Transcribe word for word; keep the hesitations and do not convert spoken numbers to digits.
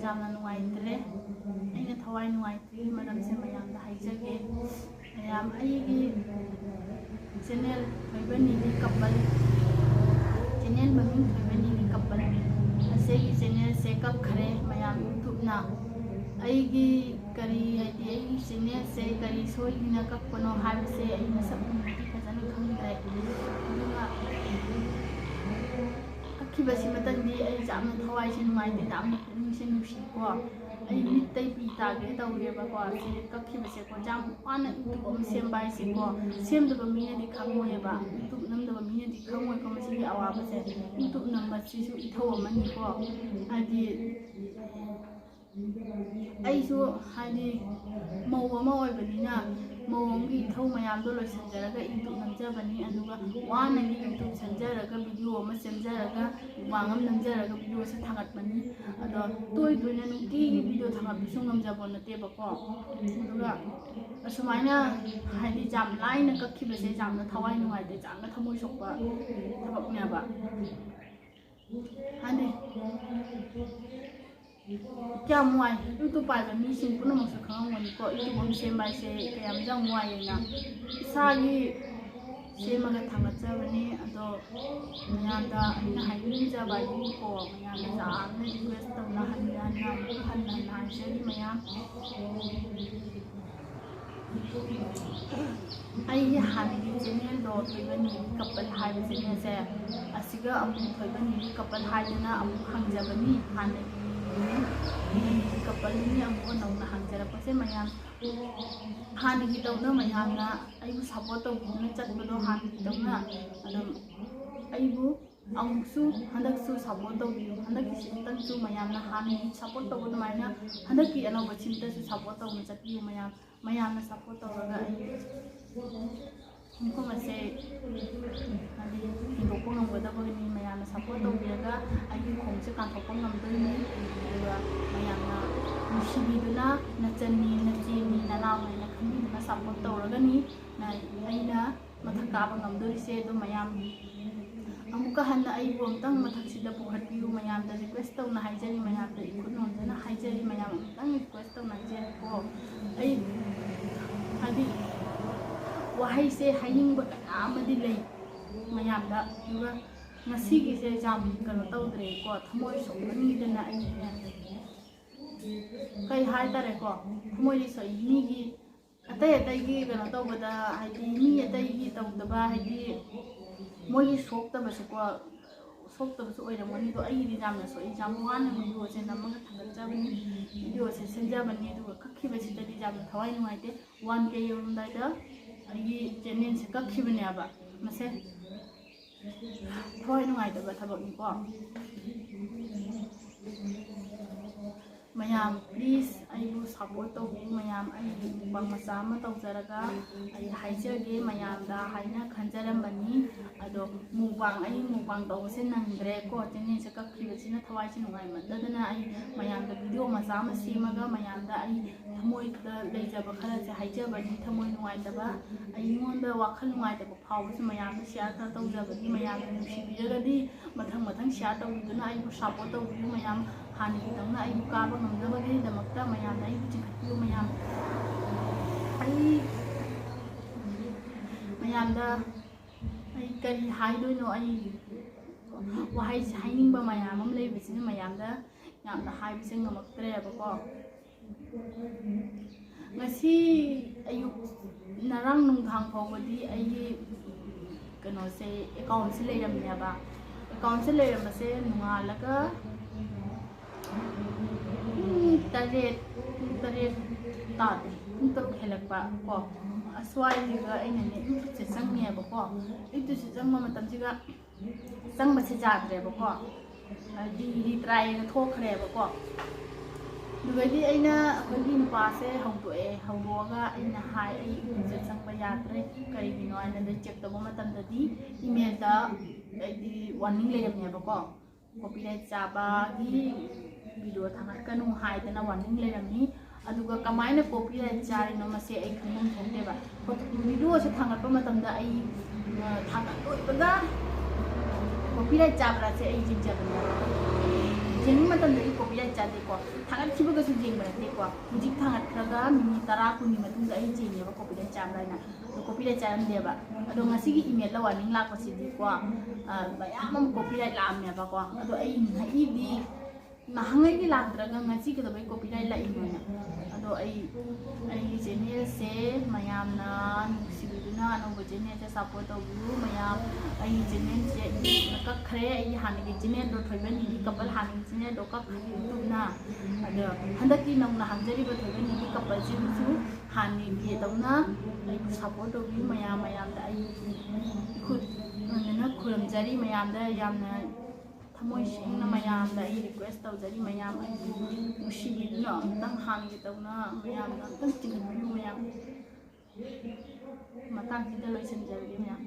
ꯌꯥꯝꯅ ꯅꯨꯡꯉꯥꯏꯇ꯭ꯔꯦ꯫ ꯑꯩꯅ ꯊꯋꯥꯏ ꯅꯨꯡꯉꯥꯏꯇ꯭ꯔꯤꯒꯤ ꯃꯔꯝꯁꯦ ꯃꯌꯥꯝꯗ ꯍꯥꯏꯖꯒꯦ꯫ ꯃꯌꯥꯝ, ꯑꯩꯒꯤ ꯆꯦꯅꯦꯜ ꯊꯣꯏꯕ ꯅꯤꯕꯤ ꯀꯄꯜ, ꯆꯦꯅꯦꯜ ꯃꯃꯤꯡ ꯊꯣꯏꯕ ꯅꯤꯕꯤ ꯀꯄꯜ, ꯑꯁꯤꯒꯤ ꯆꯦꯅꯦꯜꯁꯦ ꯀꯛꯈ꯭ꯔꯦ ꯃꯌꯥꯝ ꯌꯨꯇ꯭ꯌꯨꯕꯅ꯫ ꯑꯩꯒꯤ ꯀꯔꯤ, ꯍꯥꯏꯗꯤ, ꯑꯩꯒꯤ ꯆꯦꯅꯦꯜꯁꯦ ꯀꯔꯤ ꯁꯣꯏꯗꯅ ꯀꯛꯄꯅꯣ ꯍꯥꯏꯕꯁꯦ ꯑꯩ ꯃꯁꯛ ꯃꯨꯟꯅꯗꯤ ꯐꯖꯅ ꯈꯪꯗ꯭ꯔꯦ꯫ ꯑꯗꯨꯒ ꯀꯛꯈꯤꯕꯁꯤꯃꯇꯪꯗꯤ ꯑꯩ ꯌꯥꯝꯅ ꯊꯋꯥꯏꯁꯦ ꯅꯨꯡꯉꯥꯏꯇꯦ, ꯌꯥꯝꯅ ꯄꯨꯛꯅꯤꯡꯁꯦ ꯅꯨꯡꯁꯤꯀꯣ꯫ ꯑꯩ ꯃꯤꯠꯇꯩ ꯄꯤ ꯇꯥꯒꯦ ꯇꯧꯔꯦꯕꯀꯣ꯫ ꯁꯤ ꯀꯛꯈꯤꯕꯁꯦꯀꯣ, ꯌꯥꯝ ꯋꯥꯅ ꯌꯨꯇ꯭ꯌꯨꯕ ꯑꯃ ꯁꯦꯝꯕ ꯍꯥꯏꯁꯦꯀꯣ, ꯁꯦꯝꯗꯕ ꯃꯤꯅꯗꯤ ꯈꯪꯉꯣꯏꯑꯕ, ꯌꯨꯇ꯭ꯌꯨꯕ ꯅꯝꯗꯕ ꯃꯤꯅꯗꯤ ꯈꯪꯉꯣꯏꯀꯣ ꯃꯁꯤꯒꯤ ꯑꯋꯥꯕꯁꯦ꯫ ꯌꯨꯇ꯭ꯌꯨꯕ ꯅꯝꯕꯁꯤꯁꯨ ꯏꯊꯧ ꯑꯃꯅꯤꯀꯣ꯫ ꯍꯥꯏꯗꯤ, ꯑꯩꯁꯨ, ꯍꯥꯏꯗꯤ, ꯃꯧ ꯑꯃ ꯑꯣꯏꯕꯅꯤꯅ, ꯃꯧ ꯑꯃꯒꯤ ꯏꯊꯧ ꯃꯌꯥꯝꯗꯣ ꯂꯣꯏꯁꯤꯟꯖꯔꯒ ꯌꯨꯇ꯭ꯌꯨꯕ ꯅꯝꯖꯕꯅꯤ꯫ ꯑꯗꯨꯒ ꯋꯥꯅꯗꯤ ꯌꯨꯇ꯭ꯌꯨꯕ ꯁꯦꯝꯖꯔꯒ, ꯚꯤꯗꯤꯑꯣ ꯑꯃ ꯁꯦꯝꯖꯔꯒ, ꯃꯨꯛꯕꯥꯡ ꯑꯃ ꯅꯝꯖꯔꯒ ꯚꯤꯗꯤꯑꯣꯁꯦ ꯊꯥꯒꯠꯄꯅꯤ꯫ ꯑꯗꯣ ꯇꯣꯏ ꯇꯣꯏꯅ ꯅꯨꯡꯇꯤꯒꯤ ꯚꯤꯗꯤꯑꯣ ꯊꯥꯒꯠꯄꯁꯨ ꯉꯝꯖꯕ ꯅꯠꯇꯦꯕꯀꯣ꯫ ꯑꯗꯨꯒ ꯑꯁꯨꯃꯥꯏꯅ, ꯍꯥꯏꯗꯤ, ꯌꯥꯝ ꯂꯥꯏꯅ ꯀꯛꯈꯤꯕꯁꯦ ꯌꯥꯝꯅ ꯊꯋꯥꯏ ꯅꯨꯡꯉꯥꯏꯇꯦ, ꯌꯥꯝꯅ ꯊꯃꯣꯏ ꯁꯣꯛꯄ ꯊꯕꯛꯅꯦꯕ꯫ ꯍꯥꯏꯗꯤ, ꯀꯌꯥꯝ ꯋꯥꯏ, ꯌꯨꯇ꯭ꯌꯨꯕ ꯄꯥꯏꯕ ꯃꯤꯁꯤꯡ ꯄꯨꯝꯅꯃꯛꯁꯨ ꯈꯪꯉꯝꯒꯅꯤꯀꯣ, ꯌꯨꯇ꯭ꯌꯨꯕ ꯑꯃ ꯁꯦꯝꯕ ꯍꯥꯏꯁꯦ ꯀꯌꯥꯝ ꯌꯥꯝ ꯋꯥꯏꯌꯦꯅ꯫ ꯏꯁꯥꯒꯤ ꯁꯦꯝꯃꯒ ꯊꯥꯒꯠꯆꯕꯅꯤ꯫ ꯑꯗꯣ ꯃꯌꯥꯝꯗ ꯑꯩꯅ ꯍꯥꯏꯅꯤꯡꯖꯕ ꯍꯥꯏꯗꯤꯀꯣ, ꯃꯌꯥꯝꯅ ꯌꯥꯝꯅ ꯔꯤꯀ꯭ꯋꯦꯁ ꯇꯧꯅ ꯍꯟꯅ ꯍꯟꯅ ꯑꯃꯨꯛꯀ ꯍꯟꯅ ꯍꯟꯅ ꯍꯥꯏꯖꯔꯤ ꯃꯌꯥꯝ꯫ ꯑꯩꯒꯤ ꯍꯥꯟꯅꯒꯤ ꯆꯦꯅꯦꯜꯗꯣ, ꯊꯣꯏꯕ ꯅꯤꯕꯤ ꯀꯄꯜ ꯍꯥꯏꯕ ꯆꯦꯅꯦꯜꯁꯦ, ꯑꯁꯤꯒ ꯑꯃꯨꯛ ꯊꯣꯏꯕ ꯅꯤꯕꯤ ꯀꯄꯜ ꯍꯥꯏꯗꯅ ꯑꯃꯨꯛ ꯍꯥꯡꯖꯕꯅꯤ꯫ ꯍꯥꯟꯅꯒꯤ ꯅꯤꯕꯤ ꯀꯄꯜꯗꯨꯅꯤ ꯑꯃꯨꯛ ꯅꯧꯅ ꯍꯥꯡꯖꯔꯛꯄꯁꯦ꯫ ꯃꯌꯥꯝ ꯍꯥꯟꯅꯒꯤ ꯇꯧꯅ ꯃꯌꯥꯝꯅ ꯑꯩꯕꯨ ꯁꯞꯄꯣꯔꯠ ꯇꯧꯕꯤꯗꯨꯅ ꯆꯠꯄꯗꯣ ꯍꯥꯟꯅꯒꯤ ꯇꯧꯅ ꯑꯗꯨꯝ ꯑꯩꯕꯨ ꯑꯃꯨꯛꯁꯨ ꯍꯟꯗꯛꯁꯨ ꯁꯞꯄꯣꯔꯠ ꯇꯧꯕꯤꯌꯨ꯫ ꯍꯟꯗꯛꯀꯤꯁꯤꯃꯇꯪꯁꯨ ꯃꯌꯥꯝꯅ ꯍꯥꯟꯅꯒꯤ ꯁꯞꯄꯣꯔꯠ ꯇꯧꯕ ꯑꯗꯨꯃꯥꯏꯅ ꯍꯟꯗꯛꯀꯤ ꯑꯅꯧꯕꯁꯤꯃꯇꯁꯨ ꯁꯞꯄꯣꯔꯠ ꯇꯧꯅ ꯆꯠꯄꯤꯌꯨ ꯃꯌꯥꯝ꯫ ꯃꯌꯥꯝꯅ ꯁꯞꯄꯣꯔꯠ ꯇꯧꯔꯒ ꯑꯩ ꯈꯣꯡꯐꯝ ꯑꯁꯦ, ꯍꯥꯏꯗꯤ, ꯍꯦꯟꯗꯣꯛꯄ ꯉꯝꯒꯗꯕꯅꯤ꯫ ꯃꯌꯥꯝꯅ ꯁꯞꯄꯣꯔꯠ ꯇꯧꯕꯤꯔꯒ ꯑꯩꯒꯤ ꯈꯣꯡꯁꯦ ꯀꯥꯟꯊꯣꯛꯄ ꯉꯝꯗꯣꯏꯅꯤ꯫ ꯑꯗꯨꯒ ꯃꯌꯥꯝꯅ ꯅꯨꯡꯁꯤꯕꯤꯗꯨꯅ ꯅꯆꯟꯅꯤ, ꯅꯆꯦꯅꯤ, ꯅꯅꯥꯎꯅꯤ ꯍꯥꯏꯅ ꯈꯟꯕꯤꯗꯨꯅ ꯁꯞꯄꯣꯔꯠ ꯇꯧꯔꯒꯅꯤ ꯑꯩꯅ ꯃꯊꯛ ꯀꯥꯕ ꯉꯝꯗꯣꯔꯤꯁꯦ꯫ ꯑꯗꯨ ꯃꯌꯥꯝ ꯑꯃꯨꯛꯀ ꯍꯟꯅ ꯑꯩꯕꯨ ꯑꯃꯨꯛꯇꯪ ꯃꯊꯛꯁꯤꯗ ꯄꯨꯈꯠꯄꯤꯌꯨ꯫ ꯃꯌꯥꯝꯗ request ꯇꯧꯅ ꯍꯥꯏꯖꯔꯤ, ꯃꯌꯥꯝꯗ ꯏꯈꯨꯠ ꯅꯣꯝꯖꯅ ꯍꯥꯏꯖꯔꯤ, ꯃꯌꯥꯝ ꯑꯃꯨꯛꯇꯪ request ꯇꯧꯅ ꯍꯥꯏꯖꯔꯤꯀꯣ꯫ ꯑꯩ ꯍꯥꯏꯗꯤ ꯋꯥꯍꯩꯁꯦ ꯍꯥꯏꯅꯤꯡꯕ ꯀꯌꯥ ꯑꯃꯗꯤ ꯂꯩ ꯃꯌꯥꯝꯗ, ꯑꯗꯨꯒ ꯉꯁꯤꯒꯤꯁꯦ ꯌꯥꯝ ꯀꯩꯅꯣ ꯇꯧꯗ꯭ꯔꯦꯀꯣ, ꯊꯃꯣꯏ ꯁꯣꯛꯍꯟꯈꯤꯗꯅ ꯑꯩꯅꯦ ꯀꯩ ꯍꯥꯏꯇꯥꯔꯦꯀꯣ, ꯊꯃꯣꯏꯗꯤ ꯁꯣꯛꯏ꯫ ꯃꯤꯒꯤ ꯑꯇꯩ ꯑꯇꯩꯒꯤ ꯀꯩꯅꯣ ꯇꯧꯕꯗ, ꯍꯥꯏꯗꯤ ꯃꯤ ꯑꯇꯩꯒꯤ ꯇꯧꯗꯕ, ꯍꯥꯏꯗꯤ ꯃꯣꯏꯒꯤ ꯁꯣꯛꯇꯕꯁꯨꯀꯣ, ꯁꯣꯛꯇꯕꯁꯨ ꯑꯣꯏꯔꯝꯒꯅꯤ꯫ ꯑꯗꯣ ꯑꯩꯒꯤꯗꯤ ꯌꯥꯝꯅ ꯁꯣꯛꯏ, ꯌꯥꯝ ꯋꯥꯅ videoꯁꯦ ꯅꯝꯃꯒ ꯊꯥꯒꯠꯆꯕꯅꯤ, videoꯁꯦ ꯁꯦꯝꯖꯕꯅꯤ꯫ ꯑꯗꯨꯒ ꯀꯛꯈꯤꯕꯁꯤꯗꯗꯤ ꯌꯥꯝꯅ ꯊꯋꯥꯏ ꯅꯨꯡꯉꯥꯏꯇꯦ꯫ One K ꯌꯧꯔꯝꯗꯥꯏꯗ ꯑꯩꯒꯤ channelꯁꯦ ꯀꯛꯈꯤꯕꯅꯦꯕ꯫ ꯃꯁꯦ ꯊꯋꯥꯏ ꯅꯨꯡꯉꯥꯏꯇꯕ ꯊꯕꯛꯅꯤꯀꯣ꯫ ꯃꯌꯥꯝ please ꯑꯩꯕꯨ support ꯇꯧꯕꯤꯌꯨ꯫ ꯃꯌꯥꯝ ꯑꯩꯒꯤ mukbang ꯃꯆꯥ ꯑꯃ ꯇꯧꯖꯔꯒ ꯑꯩ ꯍꯥꯏꯖꯒꯦ, ꯃꯌꯥꯝꯗ ꯍꯥꯏꯅ ꯈꯟꯖꯔꯝꯕꯅꯤ꯫ ꯑꯗꯣ mukbang, ꯑꯩ mukbang ꯇꯧꯕꯁꯦ ꯅꯪꯗ꯭ꯔꯦꯀꯣ, channelꯁꯦ ꯀꯛꯈꯤꯕꯁꯤꯅ ꯊꯋꯥꯏꯁꯦ ꯅꯨꯡꯉꯥꯏꯃꯟꯗꯗꯅ ꯑꯩ ꯃꯌꯥꯝꯗ video ꯃꯆꯥ ꯑꯃ ꯁꯦꯝꯃꯒ ꯃꯌꯥꯝꯗ ꯑꯩ ꯊꯃꯣꯏꯗ ꯂꯩꯖꯕ ꯈꯔꯁꯦ ꯍꯥꯏꯖꯕꯅꯤ꯫ ꯊꯃꯣꯏ ꯅꯨꯡꯉꯥꯏꯇꯕ, ꯑꯩꯉꯣꯟꯗ ꯋꯥꯈꯜ ꯅꯨꯡꯉꯥꯏꯇꯕ ꯐꯥꯎꯕꯁꯨ ꯃꯌꯥꯝꯗ share ꯈꯔ ꯇꯧꯖꯕꯅꯤ꯫ ꯃꯌꯥꯝꯅ ꯅꯨꯡꯁꯤꯕꯤꯔꯒꯗꯤ ꯃꯊꯪ ꯃꯊꯪ share ꯇꯧꯕꯤꯗꯨꯅ ꯑꯩꯕꯨ support ꯇꯧꯕꯤꯌꯨ꯫ ꯃꯌꯥꯝ ꯍꯥꯟꯅꯒꯤꯗꯧꯅ ꯑꯩꯕꯨ ꯀꯥꯕ ꯉꯝꯅꯕꯒꯤꯗꯃꯛꯇ ꯃꯌꯥꯝꯅ ꯑꯩꯕꯨ ꯆꯤꯡꯈꯠꯄꯤꯌꯨ꯫ ꯃꯌꯥꯝ ꯑꯩ ꯃꯌꯥꯝꯗ ꯑꯩ ꯀꯔꯤ ꯍꯥꯏꯗꯣꯏꯅꯣ? ꯑꯩ ꯋꯥꯍꯩꯁꯦ ꯍꯥꯏꯅꯤꯡꯕ ꯃꯌꯥꯝ ꯑꯃ ꯂꯩꯕꯁꯤꯅ ꯃꯌꯥꯝꯗ ꯌꯥꯝꯅ ꯍꯥꯏꯕꯁꯦ ꯉꯝꯃꯛꯇ꯭ꯔꯦꯕꯀꯣ꯫ ꯉꯁꯤ ꯑꯌꯨꯛ, ꯉꯔꯥꯡ ꯅꯨꯡꯗꯥꯡ ꯐꯥꯎꯕꯗꯤ ꯑꯩꯒꯤ ꯀꯩꯅꯣꯁꯦ, accountꯁꯦ ꯂꯩꯔꯝꯃꯦꯕ꯫ Accountꯁꯦ ꯂꯩꯔꯝꯕꯁꯦ ꯅꯣꯡꯉꯥꯜꯂꯒ ꯄꯨꯡ ꯇꯔꯦꯠ, ꯄꯨꯡ ꯇꯔꯦꯠ ꯇꯥꯗꯦ, ꯄꯨꯡ ꯇꯔꯨꯛ ꯍꯦꯜꯂꯛꯄ ꯀꯣ, ꯑꯁ꯭ꯋꯥꯏꯁꯤꯒ ꯑꯩꯅꯅꯦ YouTubeꯁꯦ ꯆꯪꯉꯦꯕꯀꯣ꯫ YouTubeꯁꯦ ꯆꯪꯕ ꯃꯇꯝꯁꯤꯒ ꯆꯪꯕꯁꯦ ꯌꯥꯗ꯭ꯔꯦꯕꯀꯣ, ꯍꯥꯏꯗꯤ retry ꯊꯣꯛꯈ꯭ꯔꯦꯕꯀꯣ꯫ ꯑꯗꯨꯗꯒꯤ ꯑꯩꯅ ꯑꯩꯈꯣꯏꯒꯤ ꯅꯨꯄꯥꯁꯦ ꯍꯧꯗꯣꯛꯑꯦ꯫ ꯍꯧꯗꯣꯛꯑꯒ ꯑꯩꯅ ꯍꯥꯏ, "ꯑꯩ YouTubeꯁꯦ ꯆꯪꯕ ꯌꯥꯗ꯭ꯔꯦ, ꯀꯔꯤꯒꯤꯅꯣ?" ꯍꯥꯏꯅ ꯑꯗꯩ check ꯇꯧꯕ ꯃꯇꯝꯗꯗꯤ emailꯗ ꯑꯩꯗꯤ warning ꯂꯩꯔꯝꯃꯦꯕꯀꯣ, copyright ꯆꯥꯕꯒꯤ video ꯊꯥꯡꯒꯠꯀꯅꯨ ꯍꯥꯏꯗꯅ warning ꯂꯩꯔꯝꯃꯤ꯫ ꯑꯗꯨꯒ ꯀꯃꯥꯏꯅ copyright ꯆꯥꯔꯤꯅꯣ, ꯃꯁꯦ ꯑꯩ ꯈꯪꯐꯝ ꯊꯣꯛꯇꯦꯕ꯫ Videoꯁꯦ ꯊꯥꯡꯒꯠꯄ ꯃꯇꯝꯗ ꯑꯩ, ꯑ, ꯊꯥꯡꯒꯠ ꯂꯣꯏꯕꯒ Copyright ꯆꯥꯕ꯭ꯔꯥꯁꯦ ꯑꯩ ꯌꯦꯡꯖꯕꯅꯦꯕ꯫ ꯌꯦꯡꯕ ꯃꯇꯝꯗ ꯑꯩ copyright ꯆꯥꯗꯦꯀꯣ, ꯊꯥꯒꯠꯈꯤꯕꯒꯁꯨ ꯌꯦꯡꯕ ꯅꯠꯇꯦꯀꯣ꯫ ꯍꯧꯖꯤꯛ ꯊꯥꯒꯠꯈ꯭ꯔꯒ ꯃꯤꯅꯤꯠ ꯇꯔꯥ ꯀꯨꯟꯒꯤ ꯃꯇꯨꯡꯗ ꯑꯩ ꯌꯦꯡꯉꯦꯕ copyright ꯆꯥꯕ꯭ꯔꯥ ꯍꯥꯏꯅ꯫ ꯑꯗꯣ copyright ꯆꯥꯔꯝꯗꯦꯕ꯫ ꯑꯗꯣ ꯉꯁꯤꯒꯤ email ꯗ warning ꯂꯥꯛꯄꯁꯤꯗꯤꯀꯣ, ꯑ, ꯃꯌꯥꯝ ꯑꯃ copyright ꯂꯥꯛꯑꯝꯃꯦꯕꯀꯣ꯫ ꯑꯗꯣ ꯑꯩ ꯉꯁꯤꯗꯤ ꯅꯍꯥꯟꯉꯩꯗꯤ ꯂꯥꯛꯇ꯭ꯔꯒ ꯉꯁꯤ ꯀꯩꯗꯧꯕꯩ copyright ꯂꯥꯛꯏꯅꯣꯅ꯫ ꯑꯗꯣ ꯑꯩ, ꯑꯩꯒꯤ channel ꯁꯦ ꯃꯌꯥꯝꯅ ꯅꯨꯡꯁꯤꯕꯤꯗꯨꯅ ꯑꯅꯧꯕ channel ꯁꯦ support ꯇꯧꯕꯤꯌꯨ ꯃꯌꯥꯝ꯫ ꯑꯩꯒꯤ channel ꯁꯦ ꯀꯛꯈ꯭ꯔꯦ, ꯑꯩꯒꯤ ꯍꯥꯟꯅꯒꯤ channel ꯗꯣ, ꯊꯣꯏꯕ ꯅꯤꯗꯤ couple ꯍꯥꯟꯅꯒꯤ channel ꯗꯣ ꯀꯛꯈ꯭ꯔꯦ YouTube ꯅ꯫ ꯑꯗꯣ ꯍꯟꯗꯛꯀꯤ ꯅꯧꯅ ꯍꯥꯡꯖꯔꯤꯕ ꯊꯣꯏꯕ ꯅꯤꯗꯤ couple ꯁꯤꯕꯨꯁꯨ ꯍꯥꯟꯅꯒꯤ ꯇꯧꯅ ꯑꯩꯕꯨ support ꯇꯧꯕꯤꯌꯨ ꯃꯌꯥꯝ꯫ ꯃꯌꯥꯝꯗ ꯑꯩ ꯈꯨꯠ ꯅꯣꯟꯗꯅ ꯈꯨꯔꯨꯝꯖꯔꯤ꯫ ꯃꯌꯥꯝꯗ ꯌꯥꯝꯅ ꯊꯃꯣꯏ ꯁꯦꯡꯅ ꯃꯌꯥꯝꯗ ꯑꯩ request ꯇꯧꯖꯔꯤ꯫ ꯃꯌꯥꯝ ꯑꯩꯕꯨ ꯅꯨꯡꯁꯤꯕꯤꯗꯨꯅ ꯑꯃꯨꯛꯇꯪ ꯍꯥꯟꯅꯒꯤ ꯇꯧꯅ ꯃꯌꯥꯝꯅ ꯑꯃꯨꯛꯇꯪ ꯆꯤꯡꯈꯠꯄꯤꯌꯨ ꯃꯌꯥꯝ꯫ ꯃꯇꯥꯡꯁꯤꯗ ꯂꯣꯏꯁꯤꯟꯖꯔꯒꯦ ꯃꯌꯥꯝ꯫